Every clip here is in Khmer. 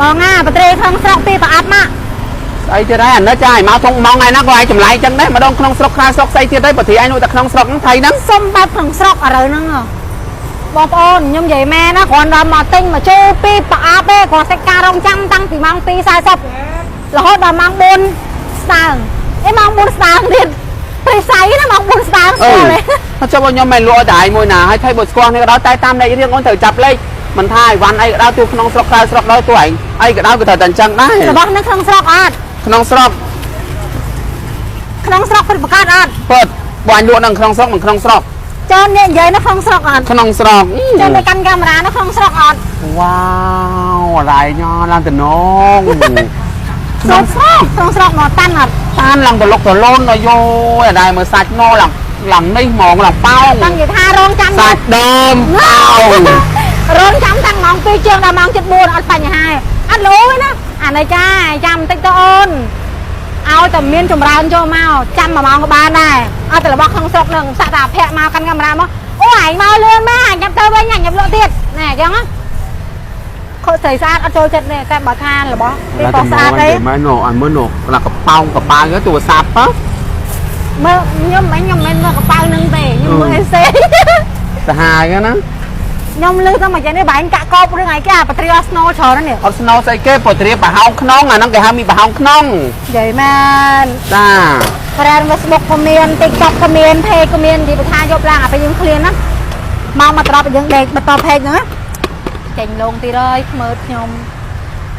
បងអាប្រទេសក្នុងស្រុកពីប្រអប់មក ស្អីទៀតហើយអានេះចាឲ្យមកធុងម៉ងឯណាក៏ឲ្យចម្លែកចឹងដែរម្ដងក្នុងស្រុកក្រៅស្រុកស្អីទៀតហើយបើទីឯងនោះតែក្នុងស្រុកហ្នឹងថៃហ្នឹង សុំបែបក្នុងស្រុកឥឡូវហ្នឹងហ៎បងប្អូនខ្ញុំនិយាយមែនណាគ្រាន់តែមកទិញមកចូលពីប្រអប់ទេគ្រាន់តែការរងចាំតាំងពីម៉ោង2:40រហូតដល់ម៉ោង4ស្ដើងអេម៉ោង4ស្ដើងទៀតព្រៃសៃណាម៉ោង4ស្ដើងស្ អឺ គាល់ទេ ថាចុះបើខ្ញុំមិនលក់ឲ្យតែឯងមួយណាហើយថៃបើស្គាល់នេះក៏ដោយតែតាមលេខរៀងអូនត្រូវចាប់លេខមិនថាអីវ៉ាន់អីក៏ដោយទោះក្នុងស្រុកក្រៅស្រុកដោយទោះឯងអីក៏ដោយក៏ត្រូវតែអញ្ចឹងដែរ របស់នៅក្នុងស្រុកអត់ ក្នុងស្រុក ក្នុងស្រុកពិតប្រាកដអត់ ពិតបើអញលក់នៅក្នុងស្រុកមិនក្នុងស្រុក ចនអ្នកនិយាយនៅក្នុងស្រុកអត់ ក្នុងស្រុក ចនអ្នកកាន់កាមេរ៉ានៅក្នុងស្រុកអត់ វ៉ាវអរ៉ៃញ៉ឡើងតំណង ក្នុងស្រុកក្នុងស្រុកមកតាន់អត់ តានឡើងតលុកតលូនដល់យោយអដែរមើលសាច់ណឡើងឡើងនេះហ្មងឡើងប៉ោង តាំងនិយាយថារងចាំ សាច់ដើមប៉ោង រងចាំតាំងម៉ោង2ជាងដល់ម៉ោង7:04អត់បញ្ហាអត់លោទេណាអានេះចាចាំបន្តិចទៅអូនឲ្យតែមានចម្រើនចូលមកចាំ1ម៉ោងក៏បានដែរអត់តែរបស់ក្នុងស្រុកនឹងសាក់តាភ័ក្រមកកាន់កាមេរ៉ាមកអូឯងមកលឿនមែនអញចាប់ទៅវិញអញចាប់លក់ទៀតណែអញ្ចឹងណាខូចស្រីស្អាតអត់ចូលចិត្តទេតែបើថារបស់គេក៏ស្អាតទេ មែនណអញមើលណឡាកប៉ោងកប៉ៅទូរស័ព្ទហ៎ មើលខ្ញុំមិនខ្ញុំមិនមើលកប៉ៅនឹងទេខ្ញុំមើលអេសេ សាហាវណា ខ្ញុំលឺទៅមកយ៉ាងនេះបែងកាក់កបរឿងអីគេអាប៉ាត្រីអស្ណូច្រើននេះ អត់ស្នោស្អីគេពត្រាប្រហោងក្នុងអាហ្នឹងគេហៅមានប្រហោងក្នុង និយាយមែន ចា ប្រែន Facebook ក៏មាន TikTok ក៏មាន Page ក៏មាននិយាយថាយកឡើងអាពេលយើងឃ្លានណាមកមកត្រប់យើងដេកបន្ត Page ហ្នឹងណាចេញលងទៀតហើយខ្មើតខ្ញុំ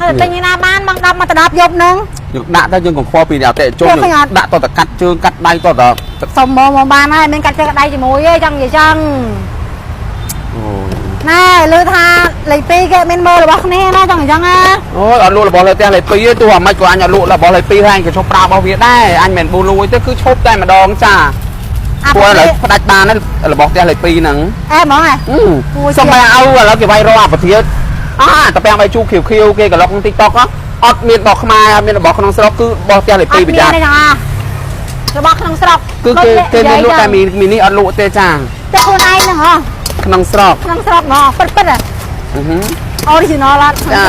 ហើយទិញឯណាបានម៉ោង10មកទៅ10យប់ហ្នឹង យើងដាក់ទៅយើងកុំខ្វល់ពីអតិជនដាក់តតកាត់ជើងកាត់ដៃតត សុំមកមកបានហើយមានកាត់ជើងកាត់ដៃជាមួយទេចង់និយាយចឹង អូយ ណែលើថាលេខ2គេមានមើលរបស់គ្នាណាចង់អញ្ចឹងណា អូយអត់លក់របស់លើផ្ទះលេខ2ទេទោះអាម៉េចក៏អញអត់លក់របស់លេខ2ហើយអញក៏ឈប់ប្រើរបស់វាដែរអញមិនប៊ូលួយទេគឺឈប់តែម្ដងចាព្រោះឥឡូវផ្ដាច់បានហើយរបស់ផ្ទះលេខ2ហ្នឹង អែហ្មងហ៎ សុំបែឲ្យឥឡូវគេវាយរកអាប្រធានអាតាពាំងបាយជូរខៀវខៀវគេក្លុក TikTok អត់មានរបស់ខ្មែរអត់មានរបស់ក្នុងស្រុកគឺរបស់ផ្ទះលេខ2ប្រយ័ត្ន របស់ក្នុងស្រុក គឺគេគេមានលក់តែមីនេះអត់លក់ទេចា តែខ្លួនឯងហ្នឹងហ៎ ក្នុងស្រុក ក្នុងស្រុកហ្មងពិតពិត original អត់ ចា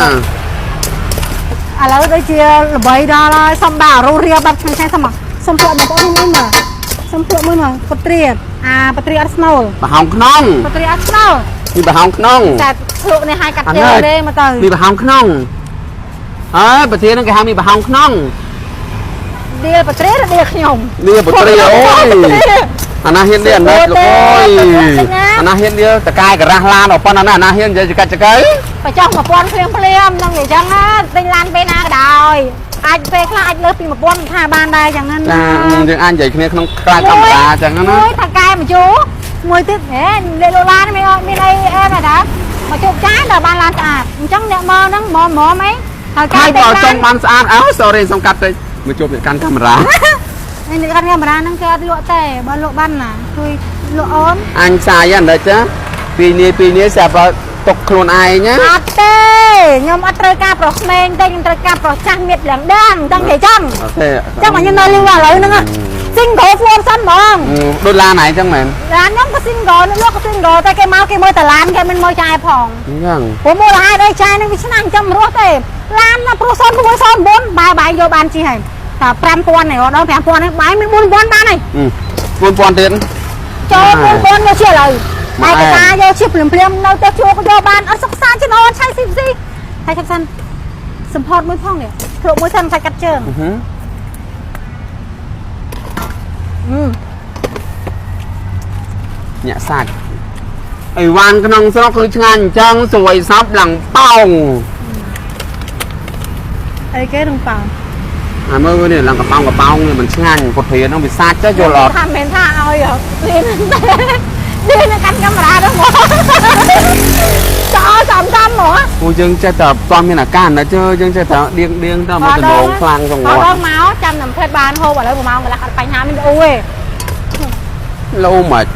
ឥឡូវដូចជាល្បីដល់ហើយសុំបាទរូរៀបបែបឆ្ងាញ់ឆ្ងាញ់សុំមកសុំភ្លក់បងប្អូនមួយមើលសុំភ្លក់មួយមើលបត្រាអាបត្រាអត់ស្នូល ប្រហោងក្នុង បត្រាអត់ស្នូល មានប្រហោងក្នុង តែភ្លក់នេះឲ្យកាត់ជើងទេមកទៅ មានប្រហោងក្នុងអើប្រធានហ្នឹងគេហៅមានប្រហោងក្នុង ដៀលបត្រាឬដៀលខ្ញុំ ដៀលបត្រាអូយអាណាហ៊ានដៀលអាណាលោកអើយអាណាហ៊ានដៀលតកែការ៉ាស់ឡានដល់ប៉ុណ្ណាអាណាហ៊ាននិយាយចកាច់ចកៅ បចោះ1000ភ្លាមភ្លាមនឹងនិយាយចឹងណាទិញឡានពេលណាក៏ដោយអាចពេលខ្លះអាចលើសពី1000ថាបានដែរចឹងណា ចាយើងអាចនិយាយគ្នាក្នុងក្រៅកាមេរ៉ាចឹងណា មួយថាកែមកជូមួយទៀតហេលេខឡានមានមានអីអែមដែរមកជោគចាយដល់បានឡានស្អាតអញ្ចឹងអ្នកមើលហ្នឹងហ្មងហ្មងអីហើយកាយបើចង់បានស្អាតអើ sorry សុំកាត់តិចមកជួបអ្នកកាន់កាមេរ៉ា នេះអ្នកកាន់កាមេរ៉ាហ្នឹងគេអត់លក់ទេបើលក់បានណាជួយលក់អូន អញសាយហ្នឹងចាពីនេះពីនេះស្រាប់ទុកខ្លួនឯងណា អត់ទេខ្ញុំអត់ត្រូវការប្រុសក្មេងទេខ្ញុំត្រូវការប្រុសចាស់មៀតឡើងដឹងដឹងគេចឹងចឹងមកខ្ញុំនៅលឺឥឡូវហ្នឹង single full សិនហ្មង ដូចឡានឯងចឹងមែន ឡានខ្ញុំក៏ single លក់ក៏ single តែគេមកគេមើលតែឡានគេមិនមើលចាយផង អញ្ចឹង ព្រោះមូលហេតុអីចាយនឹងវាឆ្នាំងចាំរស់ទេឡានណាព្រោះ06 09បាយបាយយកបានជីហើយតែ5000នេះដល់5000នេះបាយមាន4000បានហើយ 4000ទៀត ចូល4000យកជាឥឡូវឯកសារយកជាភ្លាមភ្លាមនៅទៅជួក៏យកបានអត់សុខសាន្តអូនឆៃស៊ីស៊ីហើយខាប់សិនសម្ផតមួយផងនេះភ្លក់មួយសិនសាច់កាត់ជើង ញាក់សាច់អីវ៉ាន់ក្នុងស្រុកគឺឆ្ងាញ់អញ្ចឹងស្រួយសពឡើងប៉ោង អីគេនឹងប៉ោង អាមើលនេះឡើងកប៉ោងកប៉ោងនេះមិនឆ្ងាញ់ពុទ្ធាហ្នឹងវាសាច់ចុះយល់អត់ ថាមិនថាឲ្យលៀនលៀនកាន់កាមេរ៉ាហ្នឹងមកចោលសំសំហ្មង ពួកយើងចេះតែផ្សំមានអាការណាជើយើងចេះតែដៀងដៀងទៅមកតំណងខ្លាំងសង ត់ដល់មកចាំតែផ្លេតបានហូបឥឡូវ1ម៉ោងកន្លះអត់បញ្ហាមានអូទេ លោមិន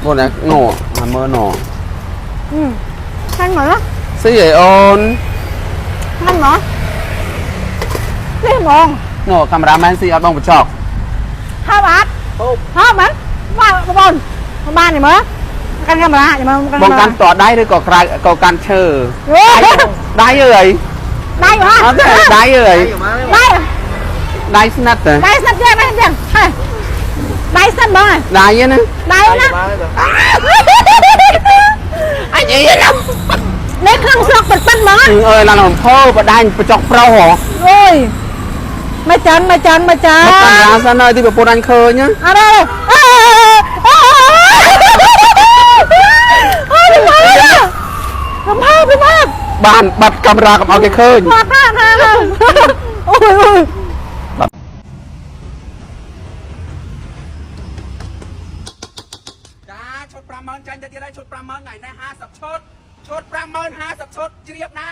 បងណាណូអាមើលណូ ឆ្ងាញ់ហ្មង ស៊ីអីអូន ឆ្ងាញ់ហ្មងនេះហ្មង ណូកាមេរ៉ាមែនស៊ីអត់បងបញ្ចុក ហូបអត់ហូបមែនបាទបងប្អូនបានទេមើលកាន់កាមេរ៉ាមើល បងកាន់តដៃឬក៏ក្រៅក៏កាន់ឈើ ដៃអើយ ដៃហ៎ អត់ទេដៃអើយ ដៃ ដៃស្និតទេ ដៃស្និតទៀតដៃទៀតហើយដៃស្និតហ្មង ដៃណា ដៃណា អញអីណា នៅក្នុងស្រុកពិតពិតហ្មង អើយឡានអំភើបដាញ់បញ្ចុកប្រុសហ៎ អូយមិនចាន់មិនចាន់មិនចាន់ មកកាមេរ៉ាសិនហើយទីប្រពន្ធអញឃើញណា អរអើអូយមករំភើបរំភើប បានបាត់កាមេរ៉ាកុំឲ្យគេឃើញ បាត់ណាណាអូយអូយ ចាឈុត50000ចាញ់ទៅទៀតហើយឈុត50000ថ្ងៃនេះ50ឈុតឈុត50000 50ឈុតជ្រាបណា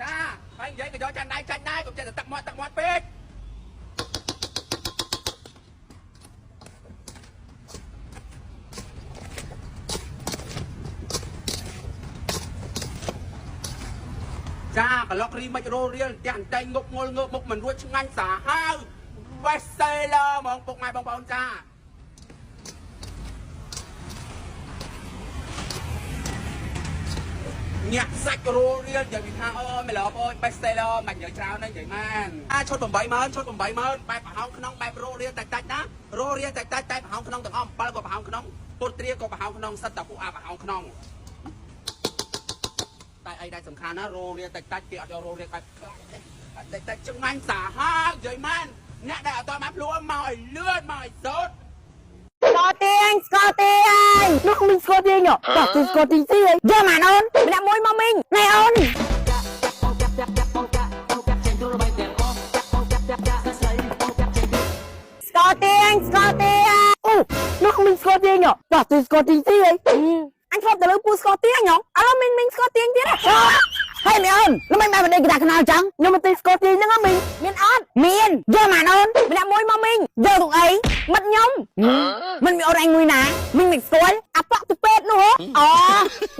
ចាហើយនិយាយក៏យកចានដៃចាញ់ដែរកុំចេះតែទឹកមាត់ទឹកមាត់ពេកចាក្លុករីមិនរោរៀលផ្ទះអន្តែងងប់ងល់ងើបមុខមិនរួចឆ្ងាញ់សាហាវ Best seller ហ្មងពុកម៉ែបងប្អូនចា ញាក់សាច់រោរៀលនិយាយពីថាអូយមិនល្អអូយ best seller មិននិយាយច្រើនទេនិយាយមែនអាឈុត80000ឈុត80000បែបប្រហោងក្នុងបែបរោរៀលតិចតិចណារោរៀលតិចតិចតែប្រហោងក្នុងទាំងអស់7ក៏ប្រហោងក្នុងពុតត្រាក៏ប្រហោងក្នុងសិតតែពួកអាប្រហោងក្នុងតែអីដែលសំខាន់ណារោរៀលតិចតិចគេអត់យករោរៀលបែបខ្លាំងទេតិចតិចឆ្ងាញ់សាហាវនិយាយមែនអ្នកដែលអត់តបានភ្លួមកឲ្យលឿនមកឲ្យសូត្រ ស្គាល់ទាញស្គាល់ទាញនោះមីងស្គាល់ទាញហ៎បាទគឺស្គាល់ទាញទីយកម៉ានអូនម្នាក់មួយមកមីងណែអូនស្គាល់ទាញស្គាល់ទាញអូនោះមីងស្គាល់ទាញហ៎បាទគឺស្គាល់ទាញទីអញធ្លាប់ទៅលើពូស្គាល់ទាញហ៎ឥឡូវមីងមីងស្គាល់ទាញទៀតហើយមីអូនលំមិនបានដេកកដាខ្នល់ចឹងខ្ញុំមិនទីស្គាល់ទាញហ្នឹងហ៎មីងមានអត់មានយកម៉ានអូនម្នាក់មួយមកមីងយកទុកអីមិត្តខ្ញុំ មិនមានអូនអញមួយណាមីងមិនស្គាល់អាប៉ក់ទៅពេទ្យនោះហ៎អូ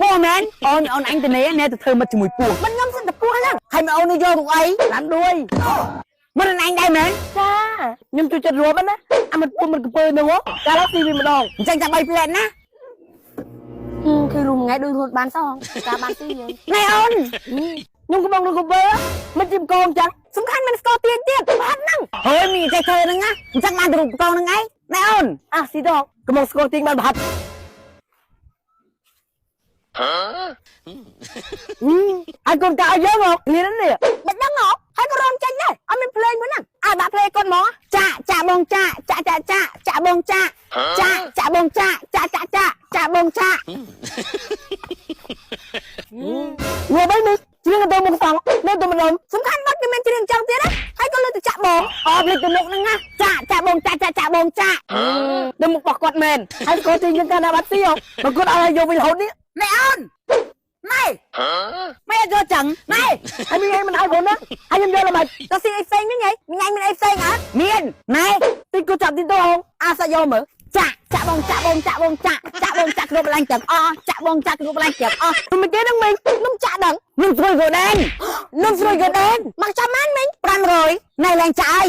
ពោះមែនអូនអូនអញទៅនេះណែទៅធ្វើមិត្តជាមួយពោះមិនខ្ញុំសិនតែពោះហ្នឹងហើយមកអូននេះយកទុកអីឡានដួយមិនអញដែរមែន ចាខ្ញុំជួយចិត្តរាប់ណាអាមិនពុំមិនកពើនោះកាលស៊ីវាម្ដង អញ្ចឹងចាំ3ផ្លែតណា គឺរួមថ្ងៃដូចរត់បានសងកាបានស៊ីយើង ណែអូន ខ្ញុំកំងនឹងកពើមិនជីមកងចឹង សំខាន់មិនស្គាល់ទាញទៀតបាត់ហ្នឹងហើយមីចេះធ្វើហ្នឹងណាអញ្ចឹងបានទៅរូបកងហ្នឹងឯងណែអូន អាស៊ីដកកំងស្គាល់ទាញបានប្រហាត់ហើយកូនកាឲ្យយើងហ៎លៀននេះ មិនដឹងហ៎ហើយក៏រំចេញដែរអត់មានភ្លេងមួយហ្នឹងឲ្យបាក់ភ្លេងគាត់ហ្មងចាចាបងចាចាចាចាចាបងចាចាចាបងចាចាចាចាចាបងចា ងាប់អីនេះជ្រៀងទៅមុខសងនៅទៅម្ដង សំខាន់បាត់គេមានច្រៀងចឹងទៀតណាហើយក៏លើទៅចាក់បងអបលើទៅមុខហ្នឹងណាចាក់ចាក់បងចាក់ចាក់ចាក់បងចាក់ ទៅមុខរបស់គាត់មែនហើយស្គាល់ទាញយើងកាលណាបាត់ស៊ីហ៎បើគាត់ឲ្យយកវិញរហូតនេះ ណែអូនណែម៉ែយកចឹងណែ ហើយមានអីមិនឲ្យគាត់ណាហើយខ្ញុំយកល្មិច ទៅស៊ីអីផ្សេងហ្នឹងហីញ៉ាំមានអីផ្សេងអត់មានណែ តិចគាត់ចាប់ទីទៅហង អាសាយកមើលចាក់ចាក់បងចាក់បងចាក់បងចាក់ចាក់បងចាក់គ្រប់ឡើងទាំងអស់ចាក់បងចាក់គ្រប់ឡើងទាំងអស់ មិនគេនឹងមិញ នំចាក់ដឹងនំស្រួយកូដេននំស្រួយកូដេនមកចាំបានមិញ500ណែឡើងចាក់អី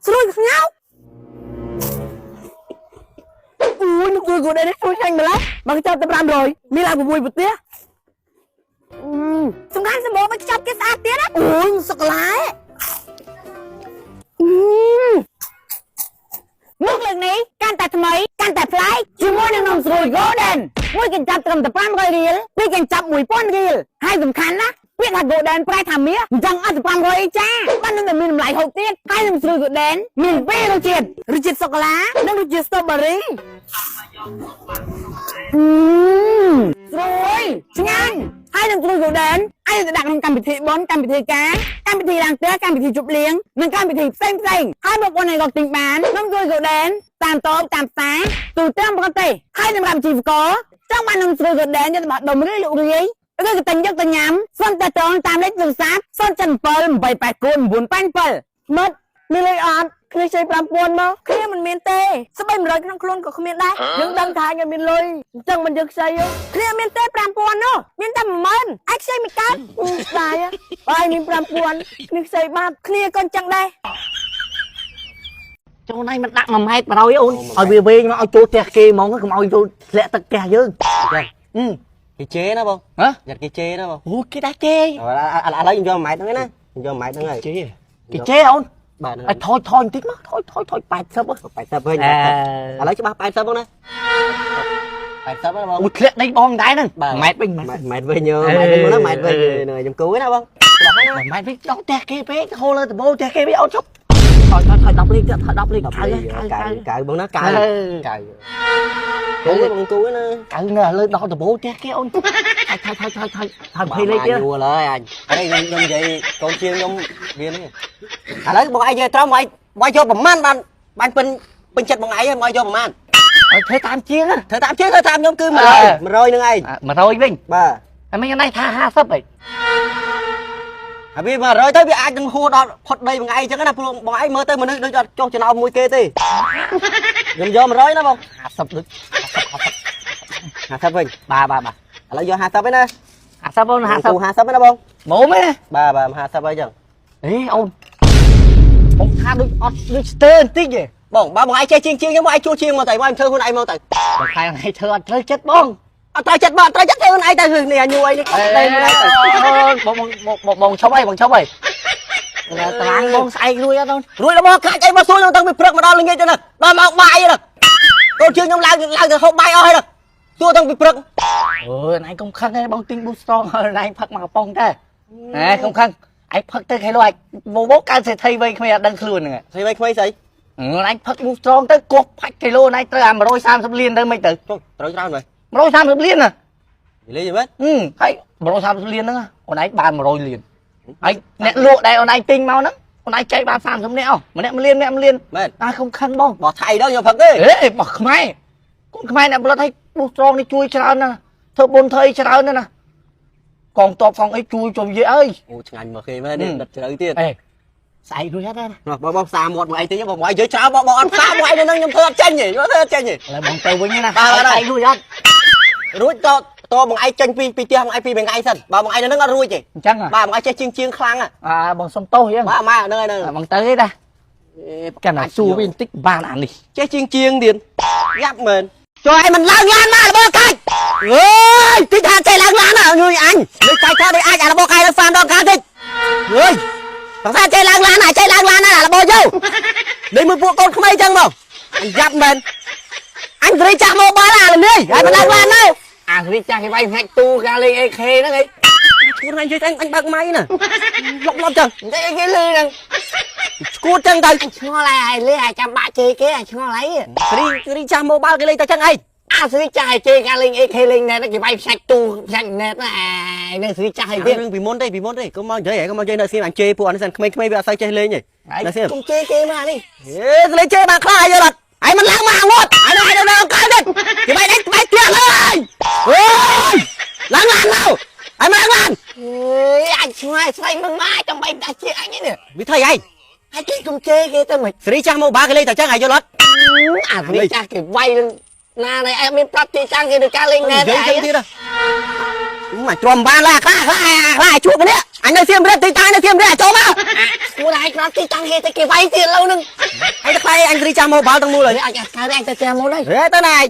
ស្រួយខ្ងោ អូយនឹងជួយគាត់ដែរជួយចាញ់ម្ល៉េះមកចាប់តែ500មានឡើង6ប្រទេស សំខាន់សម្បូរមកចាប់គេស្អាតទៀតណា អូយសុកឡា មុខលើកនេះកាន់តែថ្មីកាន់តែប្លែកជាមួយនឹងនំស្រួយ Golden មួយកញ្ចប់ត្រឹមតែ500រៀលពីរកញ្ចប់1000រៀលហើយសំខាន់ណាពាក្យថា Golden ប្រែថាមាសអញ្ចឹងអត់តែ500អីចាបាននឹងតែមានតម្លៃហូបទៀតហើយនំស្រួយ Golden មានពីររសជាតិរសជាតិសូកូឡា និងរសជាតិ strawberry ស្រួយឆ្ងាញ់ហើយនឹងស្រួយ Golden ហើយទៅដាក់ក្នុងកម្មវិធីបុណ្យកម្មវិធីការកម្មវិធីឡើងផ្ទះកម្មវិធីជប់លៀងនិងកម្មវិធីផ្សេងផ្សេងៗហើយបងប្អូនអាចរកទិញបាននំស្រួយ Golden តាមតូបតាមផ្សារទូទាំងប្រទេសហើយសម្រាប់អាជីវករចង់បាននំស្រួយ Golden យកទៅបោះដុំឬលក់រាយឬក៏ទិញយកទៅញ៉ាំសុំតែតងតាមលេខទូរស័ព្ទ077 889 987 មិត្តមានលុយអត់គ្នាខ្ចី5000មក គ្នាមិនមានទេស្បី100ក្នុងខ្លួនក៏គ្មានដែរ យើងដឹងថាខ្ញុំមានលុយអញ្ចឹងមិនយើងខ្ចី គ្នាមានទេ5000នោះមានតែ10000អាចខ្ចីមិនកើត ស្ដាយបាយមាន5000គ្នាខ្ចីបាត់ គ្នាក៏អញ្ចឹងដែរ ចូលណៃមិនដាក់1ម៉ែត្រ100អូនឲ្យវាវែងមកឲ្យចូលផ្ទះគេហ្មងកុំឲ្យចូលធ្លាក់ទឹកផ្ទះយើង គេជេរណាបង ហ៎ យ៉ាត់គេជេរណាបង អូគេដែរជេរ ឥឡូវខ្ញុំយក1ម៉ែត្រហ្នឹងណាខ្ញុំយក1ម៉ែត្រហ្នឹងហើយ ជេរគេជេរអូន បាទ ឲ្យថយថយបន្តិចមកថយថយថយ80 80វិញឥឡូវច្បាស់80បងណា80ហ្នឹងបង អូធ្លាក់ដីបងដែរហ្នឹងម៉ែត្រវិញ ម៉ែត្រវិញម៉ែត្រវិញមកណាម៉ែត្រវិញខ្ញុំគូណាបងច្បាស់ហើយណា ម៉ែត្រវិញដល់ផ្ទះគេពេកហូរលើដបូលផ្ទះគេវិញអូនជប់ថយថយថយ10លេខទៀតថយ10លេខ កៅកៅកៅបងណាកៅកៅគូបងគូណា កៅនៅលើដល់ដបូលផ្ទះគេអូនថយថយថយថយថយថយ20លេខទៀត យូរហើយអញហើយខ្ញុំនិយាយកូនជាងខ្ញុំមាននេះឥឡូវបងឯងនិយាយត្រង់បងឯងបងយកប្រមាណបានបានពេញពេញចិត្តបងឯងហើយបងយកប្រមាណ ឲ្យធ្វើតាមជាង ធ្វើតាមជាងធ្វើតាមខ្ញុំគឺ100 100នឹងឯង 100វិញបាទ ហើយមិនណៃថា50ហី ហើយវា100ទៅវាអាចនឹងហួសដល់ផុតដីមួយថ្ងៃអញ្ចឹងណាព្រោះបងឯងមើលទៅមនុស្សដូចអត់ចុះចំណោមមួយគេទេខ្ញុំយក100ណាបង 50ដូច 50 50វិញ បាទបាទបាទ ឥឡូវយក50វិញណា 50បង50 50ណាបង មុំទេ បាទបាទ50ហើយអញ្ចឹង អេអូនបងថាដូចអត់ដូចស្ទើបន្តិចទេ បងបើបងឯងចេះជាងជាងខ្ញុំបងឯងជួជាងមកទៅបងធ្វើខ្លួនឯងមកទៅ បងខែឯងធ្វើអត់ត្រូវចិត្តបង អត់ត្រូវចិត្តបងត្រូវចិត្តធ្វើខ្លួនឯងទៅនេះញួយនេះទៅខ្លួនឯងទៅ បងបងបងឈប់អីបងឈប់អីតារាងបងស្អែករួចអត់ រួចរបស់ខាច់អីមកសួរខ្ញុំតាំងពីព្រឹកមកដល់ល្ងាចទៅណាដល់មកបាយណាកូនជើងខ្ញុំឡើងឡើងទៅហូបបាយអស់ហើយណាសួរតាំងពីព្រឹក អើយឯងកុំខឹងឯងបងទិញប៊ូស្ត្រងឲ្យឯងផឹកមកកំប៉ុងដែរហេកុំខឹងឯងផឹកទៅគេលោកឯងបបកើតសេដ្ឋីវ័យក្មេងអត់ដឹងខ្លួនហ្នឹង សេដ្ឋីវ័យក្មេងស្អី ឯងផឹកប៊ូស្ត្រងទៅគោះផាច់គីឡូឯងត្រូវអា130លានទៅមិនទៅ ត្រូវច្រើនមែន 130លានណា និយាយមែន ហើយ130លានហ្នឹងអូនឯងបាន100លានហើយអ្នកលក់ដែលអូនឯងទិញមកហ្នឹងអូនឯងចែកបាន30នាក់អស់ម្នាក់1លានម្នាក់1លាន មែន អាកុំខឹងបង បោះថៃដល់ខ្ញុំផឹកទេ អេបោះខ្មែរកូនខ្មែរអ្នកផលិតឲ្យប៊ូស្ត្រងនេះជួយច្រើនណាស់ធ្វើបុណ្យធ្វើអីច្រើនណាស់ណាកងតបកងអីជួយជុំនិយាយអើយ អូឆ្ងាញ់មកគេមែននេះដិតជ្រៅទៀត អេស្អែករួចហើយណា បងបងផ្សារមាត់មកអីតិចបងមកអីនិយាយច្រើនបងបងអត់ផ្សារមកអីនៅនឹងខ្ញុំធ្វើអត់ចេញទេខ្ញុំធ្វើអត់ចេញទេ ឥឡូវបងទៅវិញណា បាទ ស្អែករួចអត់ រួចតតបងឯងចេញពីពីផ្ទះបងឯងពីថ្ងៃសិនបើបងឯងនៅនឹងអត់រួចទេ អញ្ចឹង បាទបងឯងចេះជាងជាងខ្លាំង អាបងសុំទោសអញ្ចឹង បាទម៉ែហ្នឹងហើយហ្នឹង បងទៅឯណាកាលណាសួរវាបន្តិចបានអានេះ ចេះជាងជាងទៀតយ៉ាប់មែនចូលឯងមិនឡើងឡានមករបស់កាច់អើយតិចថាចេះឡើងឡានណាញយអញលើកាច់ថាដូចអាចអារបស់កាយនៅហ្វាមដល់កាតិចអើយបងថាចេះឡើងឡានណាចេះឡើងឡានណារបស់យោនេះមើលពួកកូនក្មេងចឹងមកអញយ៉ាប់មែនអញត្រីចាស់មកបាល់អានេះហើយមិនឡើងឡានទៅ អាស្រីចាស់គេវាយផ្នែកទូការលេង AK ហ្នឹងឯង ឈួតអញនិយាយអញអញបើកម៉ៃណាលប់លប់ចឹង និយាយគេលឺហ្នឹង ឈួតចឹងទៅ ឆ្ងល់ហើយលេងអាចាំបាក់ជេរគេអាឆ្ងល់ហើយ ស្រីស្រីចាស់មកបាល់គេលេងតែចឹងឯង អាស្រីចាស់ឲ្យជេរការលេង AK លេងណែតគេវាយផ្សាច់ទូផ្សាច់ណែតណាអានេះស្រីចាស់ឲ្យទៀត រឿងពីមុនទេពីមុនទេកុំមកនិយាយកុំមកនិយាយនៅសៀមអញជេរពួកអានេះសិនក្មេងៗវាអត់សូវចេះលេងទេនៅសៀមក ុំជេរគេមកនេះ ហេស្លេងជេរបានខ្លះយល់អត់ឯងមិនឡើងមកងត់ឯងនៅឯងនៅអង្គទៀតគេបែកឯងបែកទៀតហើយអើយឡើងឡានមកឯងមិនឡើងឡាន អេអញឆ្ងល់ស្រីមិនមកចាំបែកដាច់ជាអញនេះ វិធីឯង ហើយគេកុំជេរគេទៅមិន ស្រីចាស់មកបាគេលេងតែចឹងឯងយល់អត់ អាស្រីចាស់គេវាយនឹងណានេះឯងមានប្រាប់ទីតាំងគេទៅការលេងណែត និយាយចឹងទៀតមកទ្រាំបានឡាខ្លះខ្លះខ្លះជួបគ្នាអញនៅសៀមរាបទីតាំងនៅសៀមរាបចូលមក គួរតែឯងប្រាប់ទីតាំងគេទៅគេវាយទៀតឡូវនឹង ឯងទៅខ្លាយអញស្រីចាស់មកបាល់ទាំងមូលហើយ អញអាចកើតឯងទៅផ្ទះមុនហើយ ហេទៅណាឯង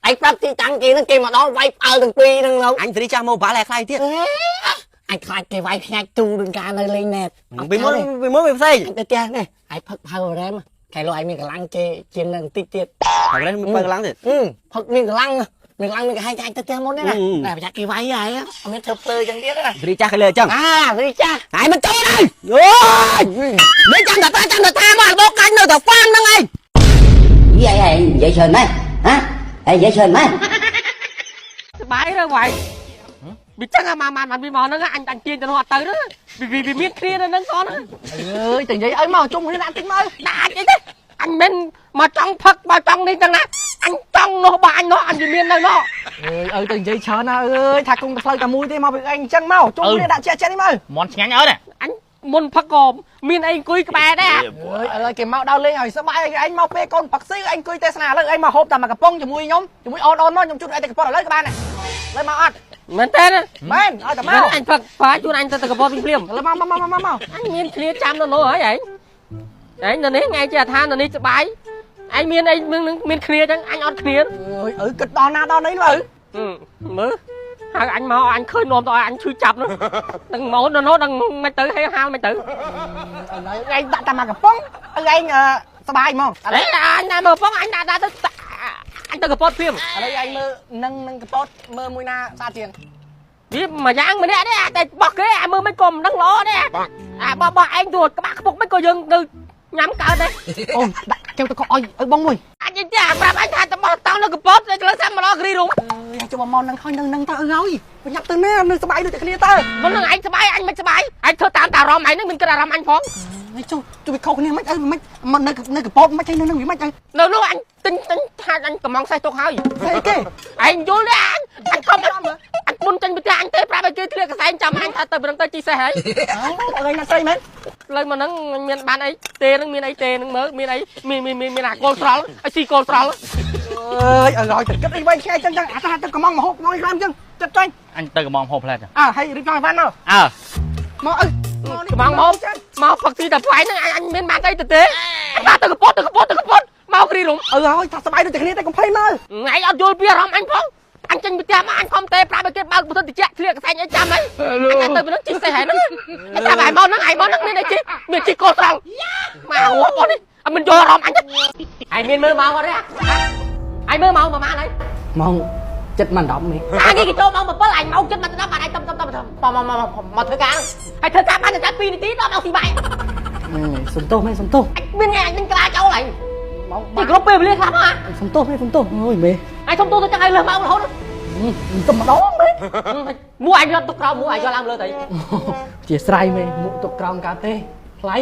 ឯងប្រាប់ទីតាំងគេនឹងគេមកដល់វាយផ្អើលទាំងពីរហ្នឹងឡូវ អញស្រីចាស់មកបាល់ហើយខ្លាយទៀត អញខ្លាចគេវាយផ្ញើទូនឹងការនៅលេងណែត ពីមុនពីមុនវាផ្សេង អញទៅផ្ទះនេះឯងផឹក Power RAM ខែលោកឯងមានកម្លាំងគេជាងនឹងតិចទៀត Power RAM មានកម្លាំងទៀត ផឹកមានកម្លាំងមានកម្លាំងមានកាហែងអញទៅផ្ទះមុននេះណាតែប្រយ័ត្នគេវាយហើយអត់មានធ្វើភ្លើចឹងទៀតណា ស្រីចាស់គេលើចឹង អាស្រីចាស់ ហើយមិនចូលហើយអូយនេះចាំតែចាំតែថាមករបស់កាញ់នៅតែហ្វាមហ្នឹងឯង Gì vậy vậy vậy sền mấy hả? Ê, dễ sền mấy សបាយរើវាយវាចឹងអាម៉ាម៉ាបានវាមកហ្នឹងអញអញទាញទៅនោះអត់ទៅហ្នឹងវាវាមានគ្នានៅហ្នឹងសោះហ្នឹង អើយតែនិយាយឲ្យមកជុំគ្នាដាក់តិចមក ដាក់អញអីទេអញមិនមកចង់ផឹកមកចង់នេះចឹងណាអញចង់នោះបើអញនោះអញវាមាននៅនោះ អើយឲ្យទៅនិយាយច្រើនណាអើយថាគង់តែផ្លូវតែមួយទេមកពីឯងអញ្ចឹងមកជុំគ្នាដាក់ជាក់ជាក់នេះមក មន់ឆ្ងាញ់អើ អញមុនផឹកក៏មានអីអង្គុយក្បែរដែរ អើយឥឡូវគេមកដល់លេងឲ្យសប្បាយឯងមកពេលកូនផឹកស៊ីឯងអង្គុយទេសនាឥឡូវឯងមកហូបតែមកកំប៉ុងជាមួយខ្ញុំជាមួយអូនអូនមកខ្ញុំជូនឯងតែកំប៉ុងឥឡូវក៏បានដែរឥឡូវមកអត់ មែនទេ មែនឲ្យតែមក អញផឹកប៉ាជូនអញទៅកំប៉ុងភ្លាម ឥឡូវមកមកមកមកមក អញមានគ្នាចាំនៅនោះហើយឯងឯងនៅនេះថ្ងៃជាថានៅនេះសប្បាយឯងមានអីមានគ្នាចឹងអញអត់គ្នា អើយអើគិតដល់ណាដល់ណីលើ មើល ហើយអញមកអញឃើញនាំទៅឲ្យអញឈឺចាប់នោះដឹងមកនោះដឹងមិនទៅហើយហាលមិនទៅ ឥឡូវឯងដាក់តែមកកំប៉ុងឯងសบายហ្មង ឥឡូវអញដាក់មកកំប៉ុងអញដាក់ទៅអញទៅកពតព្រាម ឥឡូវឯងមើលនឹងកពតមើលមួយណាស្អាតជាងវាមួយយ៉ាងម្នាក់នេះតែបោះគេអាមើលមិនក៏មិនដឹងល្អដែរអាបោះបោះឯងទៅក្បាក់ខ្ពុកមិនក៏យើងទៅញ៉ាំកើតដែរ អូនដាក់កែវទៅកអុយឲ្យបងមួយ អញនិយាយប្រាប់អញថាទៅបោះតង់នៅកពតទៅលើសាំមកដល់គ្រីរុំ ចូលមកនឹងហើយនឹងទៅអើយប្រញាប់ទៅណានៅសบายដូចតែគ្នាទៅ មុននឹងឯងសบายអញមិនសบายឯងធ្វើតាមតែអារម្មណ៍ឯងនឹងមានគិតអារម្មណ៍អញផង ចុះជួយខុសគ្នាមិនអីមិនមកនៅកពតមិនអីនៅនឹងវាមិនអី នៅនោះអញទិញថាអញកំងសេះទុកហើយ ស្អីគេ ឯងយល់ទេអញខំអញមុនចេញពីផ្ទះអញទេប្រាប់ឲ្យគេធ្លាក់កសែងចាំអញថាទៅប្រឹងទៅជីសេះហើយ អើយណាស្រីមែន លើមកហ្នឹងមានបានអីទេហ្នឹងមានអីទេហ្នឹងមើលមានអីមានមានមានអាគល់ស្រល់ឲ្យស៊ីគល់ស្រល់ អើយអើយទៅគិតអីវែងឆ្ងាយចឹងចឹងអាថាទៅកំងមហូបមកខ្លាំងចឹងចិត្តចាញ់ អញទៅកំងហូបផ្លែ អើហើយរៀបចំឲ្យបានមក អើ មកអើ កំងមកមកផឹកស៊ីតែផ្លែហ្នឹងអញមានបានអីទៅទេអញទៅកពតទៅកពតទៅកពតមកគ្រីរុំ អើហើយថាសบายដូចតែគ្នាតែកុំភ័យមើល ថ្ងៃអត់យល់ពីអារម្មណ៍អញផងអញចេញពីផ្ទះមកអញខំទេប្រាប់ឲ្យគេបើកបន្ទប់តិចធ្លាក់កសែងអីចាំហើយអញទៅនឹងជីសេះហើយហ្នឹងអញប្រាប់ឲ្យមកហ្នឹងឲ្យមកហ្នឹងមានអីជីមានជីកូស្រល់មកងាប់បងនេះអត់មិនយល់អារម្មណ៍អញទេឯងមានមើលមកអត់ទេឯងមើលមកប្រហែលហើយ ម៉ោងចិត្តមិន10នេះ អាគេចូលម៉ោង7អញម៉ោងចិត្តមិន10បានឯងតំតំតំមកមកមកធ្វើការហើយធ្វើការបានតែ2នាទីដល់ម៉ោងស៊ីបាយ សុំទោសមែនសុំទោស អញមានថ្ងៃអញនឹងក្លាចូលហើយ ម៉ោង ទីគ្រប់ពេលវេលាខ្លះមក សុំទោសមែនសុំទោសអូយមេ អញសុំទោសទៅចឹងឲ្យលើសម៉ោងរហូត ទៅម្ដងមេ មួអញយកទុកក្រោមមួអញយកឡើងលើទៅ ជាស្រ័យមេមួទុកក្រោមកើតទេថ្លៃ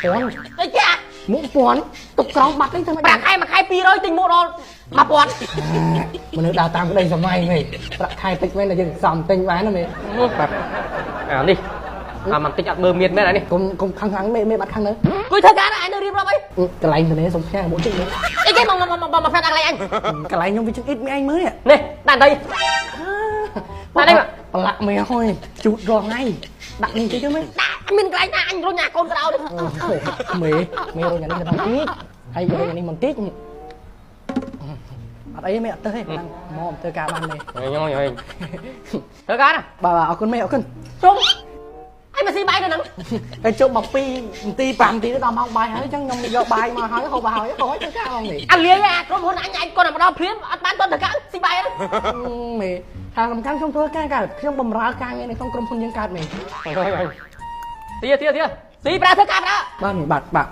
ពាន់ អីចា មួពាន់ទុកក្រោមបាត់ទេធ្វើម៉េច ប្រាក់ខែមួយខែ200ទិញមួដល់1000 មនុស្សដើរតាមក្តីសម័យមេប្រាក់ខែតិចមែនតែយើងសំទិញបានណាមេ អានេះអាមិនតិចអត់មើលមានមែនអានេះ កុំខឹងខាងមេមេបាត់ខឹងនៅ គួយធ្វើការអញនៅរៀបរាប់អី កន្លែងទៅនេះសុំផ្ញើមួយជិះ អីគេមកមកមកមកផ្ញើដល់កន្លែងអញ កន្លែងខ្ញុំវាជិះអ៊ីតមីឯងមើលនេះ នេះដាក់ដីដាក់ដី ប្រឡាក់មេហើយជូតរាល់ថ្ងៃដាក់នេះតិចទៅមេ ដាក់មានកន្លែងណាអញរុញអាកូនក្រោនេះ មេមេរុញអានេះទៅបន្តិចហើយរុញអានេះបន្តិចអត់អីមេអត់ទៅទេមកធ្វើការបានមេ ញយញយធ្វើការណា បាទបាទអរគុណមេអរគុណ ជុំអញមកស៊ីបាយនៅហ្នឹង តែជុំមក2នាទី5នាទីដល់ម៉ោងបាយហើយអញ្ចឹងខ្ញុំយកបាយមកហើយហូបហើយហូបហើយធ្វើការហ្មងនេះ អាលាយអាក្រុមហ៊ុនអញឯងគាត់តែមកដល់ភ្លាមអត់បានតន់ធ្វើការស៊ីបាយហ្នឹង មេថាសំខាន់ខ្ញុំធ្វើការកើតខ្ញុំបំរើការងារនៅក្នុងក្រុមហ៊ុនយើងកើតមេ ទាទាទាស៊ីប្រាធ្វើការប្រា បាទមេបាទបាទ